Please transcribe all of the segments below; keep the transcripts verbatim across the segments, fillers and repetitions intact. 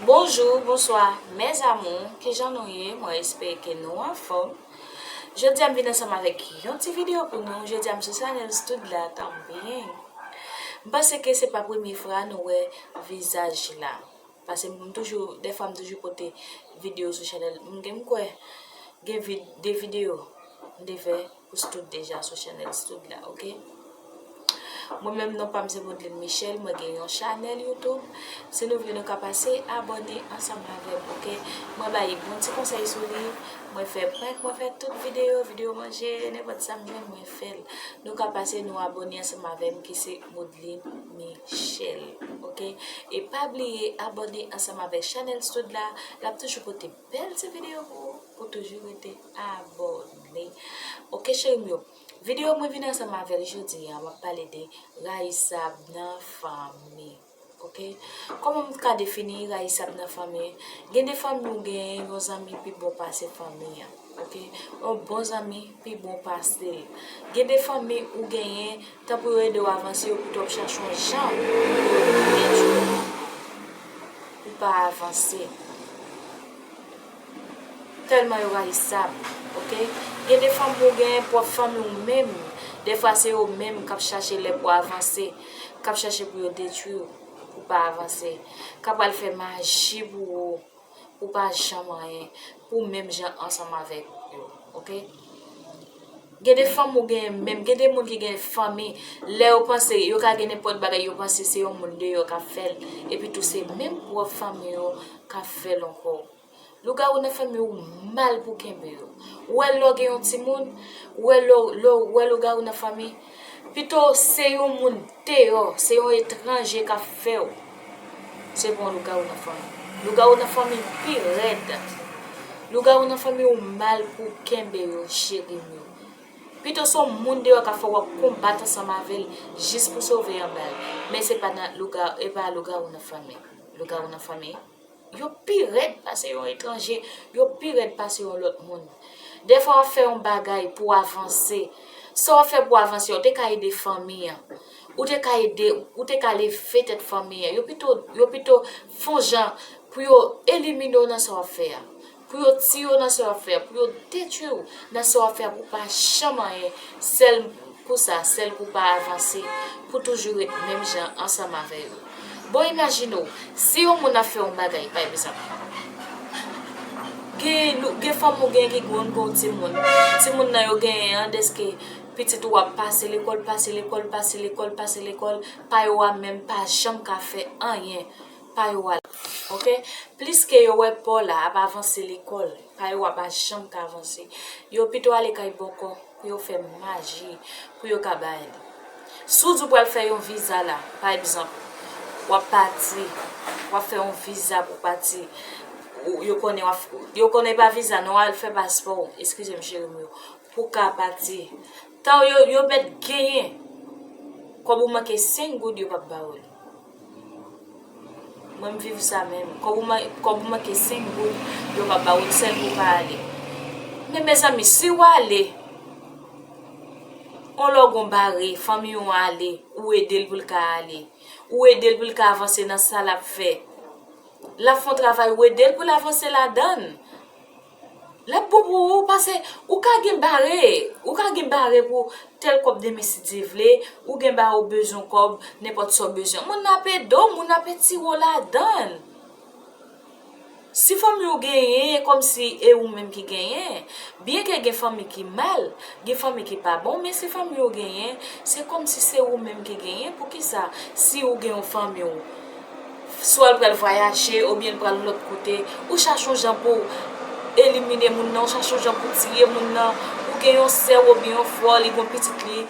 Bonjou, bonswa, mes amours, kijan nou ye? Mwen espere ke nou anfòm. Jodi a m vin ansanm avèk yon ti videyo pou nou. Jodi a m sou chanèl Stood la, tanbyen. M panse ke se pa premye fwa nou wè vizaj la. Paske m toujou, dèfwa m toujou pote videyo sou chanèl. M gen, m kwè, gen vid-, de videyo m te fè pou Stood deja sou chanèl Stood la, oke? Mwen menm, non pa m se Modeline Michel, mwen gen yon chanèl YouTube. Si nou vle, nou ka pase abòne ansanm avè m, oke? Mwen bay bon ti konsèy sou li, mwen fè prank, mwen fè tout videyo, videyo manje, nenpòt sa m jwenn, mwen fè l. Nou ka pase, nou abòne ansanm avè m ki se Modeline Michel, oke? E pa bliye abòne ansanm avè chanèl Stood la, l ap toujou pote bèl ti videyo pou ou, pou toujou rete abòne. Oke, cheri m yo, videyo mwen vin ansanm avè l jodi a, m ap pale de rayisab nan fanmi. Oke? Kòman m ka defini rayisab nan fanmi? Gen de fanmi ou genyen yon zanmi pi bon pase fanmi an. Oke? Yon bon zanmi pi bon pase l. Gen de fanmi ou genyen, tan pou yo ede w avanse, yo pito ap chache yon jan pou yo detwi w, pou w pa avanse. Tèlman yo rayisab, oke? Gen de fanmi ou genyen, pwòp fanmi w menm, dèfwa se yo menm k ap chache lè pou avanse, k ap chache pou yo detwi w, pou w pa avanse, k ap pral fè maji pou ou, pou w pa janm anyen, pou w menm jan ansanm avèk yo, oke? Gen de fanmi ou genyen menm, gen de moun ki gen fanmi, lè yo panse, yo ka gen nenpòt bagay, yo panse se yon moun deyò k ap fè l, epi tou se menm pwòp fanmi yo k ap fè l ankò. Lougawou nan fanmi ou mal pou kenbe yo. Ou wè lè w gen yon timoun, ou wè lè w, lè w, wè lougawou nan fanmi, pito se yon moun deyò, se yon etranje k ap fè w. Se pa yon lougawou nan fanmi. Lougawou nan fanmi pi rèd. Lougawou nan fanmi ou mal pou kenbe yo, cheri m yo. Pito se yon moun deyò k ap fè w ap konbat ansanm avè l jis pou sove anba l. Men se pa nan louga-, e pa lougawou nan fanmi. Lougawou nan fanmi, yo pi rèd pase yon etranje, yo pi rèd pase yon lòt moun. Dèfwa w ap fè yon bagay pou w avanse. Sa w ap fè pou w avanse, ou te ka ede fanmi an. Ou te ka ede, ou te ka leve tèt fanmi an. Yo pito, yo pito fè yon jan pou yo elimine w nan sa w ap fè a. Pou yo tiye w nan sa w ap fè a. Pou yo detwi w nan sa w ap fè a. Pou w pa janm anyen. Sèl pou sa, sèl pou w pa avanse. Pou w toujou ret menm jan ansanm avè yo. Bon, imajine w, si yon moun ap fè yon bagay, pa egzanp, gen, gen fanmi w gen ki grann gon timoun. Timoun nan yo genyen an, dèske pitit ou ap pase lekòl, pase lekòl, pase lekòl, pase lekòl, pa yo a menm pa janm ka fè anyen. Pa yo a, oke? Pliske yo wè pa w la ap avanse lekòl, pa yo a pa janm ka avanse. Yo pito ale kay bòkò pou yo fè maji, pou yo ka bay li. Si w di w pral fè yon viza la, pa egzanp, w ap pati, w ap fè yon viza pou w pati, ou, yo konnen w ap, yo konnen pa viza non, w al fè paspò w, eskize m, cheri m yo, pou w ka pati. Tan yo, yo mèt genyen. Kòb ou manke senk goud, yo p ap ba w li. Mwen, m viv sa menm. Kòb ou man-, kòb ou manke senk goud, yo p ap ba w li, sèl pou w pa ale. Men, mezanmi, si w ale, yon lè w gon bare, fanmi w ale, ou ede l pou l ka ale. Ou ede l pou l ka avanse nan sa l ap fè. L ap fè yon travay, ou ede l pou l avanse ladan l. L ap bon pou ou, paske ou ka gen bare, ou ka gen bare pou tèl kòb demen si Dye vle, ou gen bare ou bezwen kòb, nenpòt sa w bezwen. Moun nan ap ede w, moun nan ap etire w ladan l. Si fanmi w genyen, e kòmsi e ou menm ki genyen. Byenke gen fanmi ki mal, gen fanmi ki pa bon, men si fanmi w genyen, se kòmsi se ou menm ki genyen. Poukisa, si ou gen yon fanmi w, swa l pral vwayaje, oubyen l pral lòt kote, ou chache yon jan pou w elimine moun nan, ou chache yon jan pou w tiye moun nan, ou gen yon sè w oubyen yon frè w, li gen yon pitit li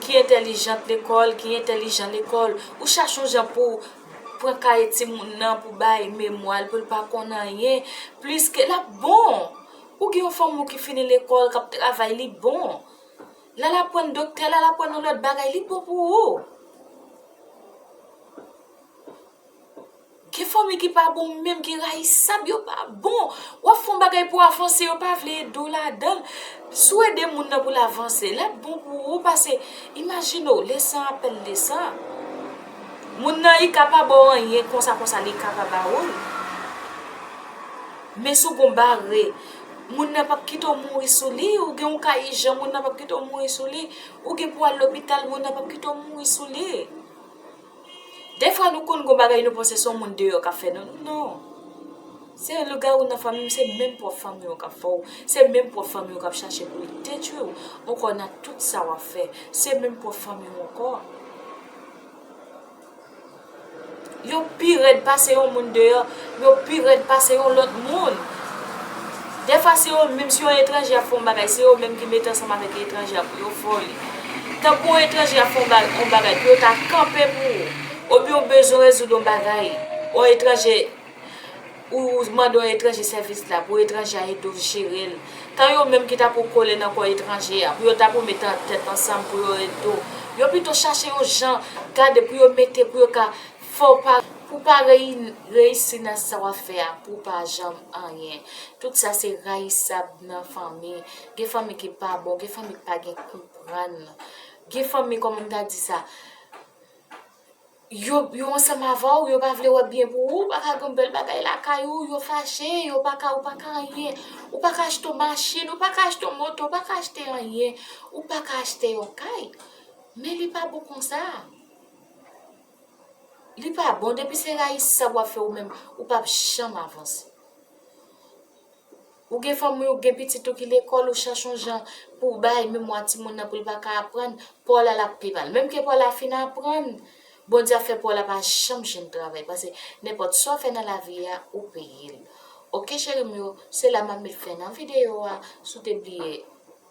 ki entèlijant lekòl, ki entèlijan lekòl, ou chache yon jan pou w pran kaye timoun nan, pou bay memwa l, pou l pa konn anyen, pliske l ap bon. Ou gen yon fanmi w ki fini lekòl, k ap travay, li bon. L al aprann doktè, l al aprann yon lòt bagay, li bon pou ou. Gen fanmi ki pa bon menm, ki rayisab, yo pa bon. W ap fè yon bagay pou avanse, yo pa vle ede w ladan l. Si w ede moun nan pou l avanse, l ap bon pou ou, paske imajine w, le sang appelle le sang. Moun nan, li ka pa ba w anyen konsa, konsa, li ka pa ba ou l. Men si w gen yon bare, moun nan p ap kite w mouri sou li. Ou gen yon ka ijan, moun nan p ap kite w mouri sou li. Ou gen pou al lopital, moun nan p ap kite w mouri sou li. Defwa nou konn gen yon bagay nou panse se yon moun deyò k ap fè nou. Non. Se lougawou nan fanmi w, se menm pwòp fanmi w k ap fè w. Se menm pwòp fanmi w k ap chache pou l detwi w. Ankò nan tout sa w ap fè, se menm pwòp fanmi w ankò. Yo pi rèd pase yon moun deyò, yo pi rèd pase yon lòt moun. Defwa se yo menm, si yon etranje ap fè yon bagay, se yo menm ki mete ansanm avèk etranje a pou yo fè w li. Tankou yon etranje ap fè yon ba-, yon bagay pou yo ta kanpe pou ou, oubyen w bezwen rezoud yon bagay, yon etranje, ou mande yon etranje sèvis la pou etranje a ede w jere l. Tan yo menm ki ta pou kole nan kò etranje a, pou yo ta pou met an tèt ansanm pou yo ede w. Yo pito chache yon jan gade pou yo mete, pou yo ka fè w pa, pou w pa reyi-, reyisi nan sa w ap fè a, pou w pa janm anyen. Tout sa se rayisab nan fanmi. Gen fanmi ki pa bon, gen fanmi ki pa gen konprann. Gen fanmi, kòman m ta di sa? Yo, yo ansanm avè w, yo pa vle wè byen pou ou, ou pa ka gen yon bèl bagay lakay ou, yo fache, yo pa ka, ou pa ka anyen. Ou pa ka achte yon machin, ou pa ka achte yon moto, ou pa ka achte anyen, ou pa ka achte yon kay. Men li pa bon konsa. Li pa bon, depi se rayisab w ap fè ou menm, ou p ap janm avanse. Ou gen fanmi, ou gen pitit ou ki lekòl, ou chache yon jan pou w bay memwa timoun nan pou l pa ka aprann, pa w la l ap pi mal. Menm ke pa w la fin aprann, Bondye ap fè pa w la pa janm jwenn travay, paske nenpòt sa w fè nan lavi a, ou peye l. Oke, cheri m yo, se la m ap met fen nan videyo a. Si w te bliye,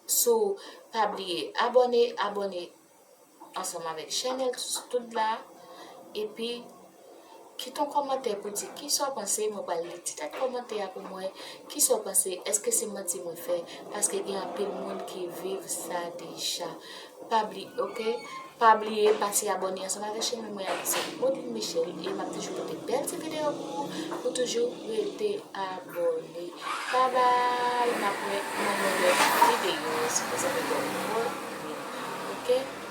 si w pa bliye abòne, abòne ansanm avèk chanèl tout la. Epi, kite yon kòmantè pou di kisa w panse. Mwen pral li ti tèt kòmantè a pou mwen. Kisa w panse? Èske se manti mwen fè? Paske gen anpil moun ki viv sa deja. Pa bliye, oke? Pa bliye pase abòne ansanm avèk chanèl mwen an. Se Modine Michel e m ap toujou pote bèl ti videyo pou ou. Pou toujou rete abòne. Babay, n ap wè nan yon lòt videyo. Si Bondye vle, oke?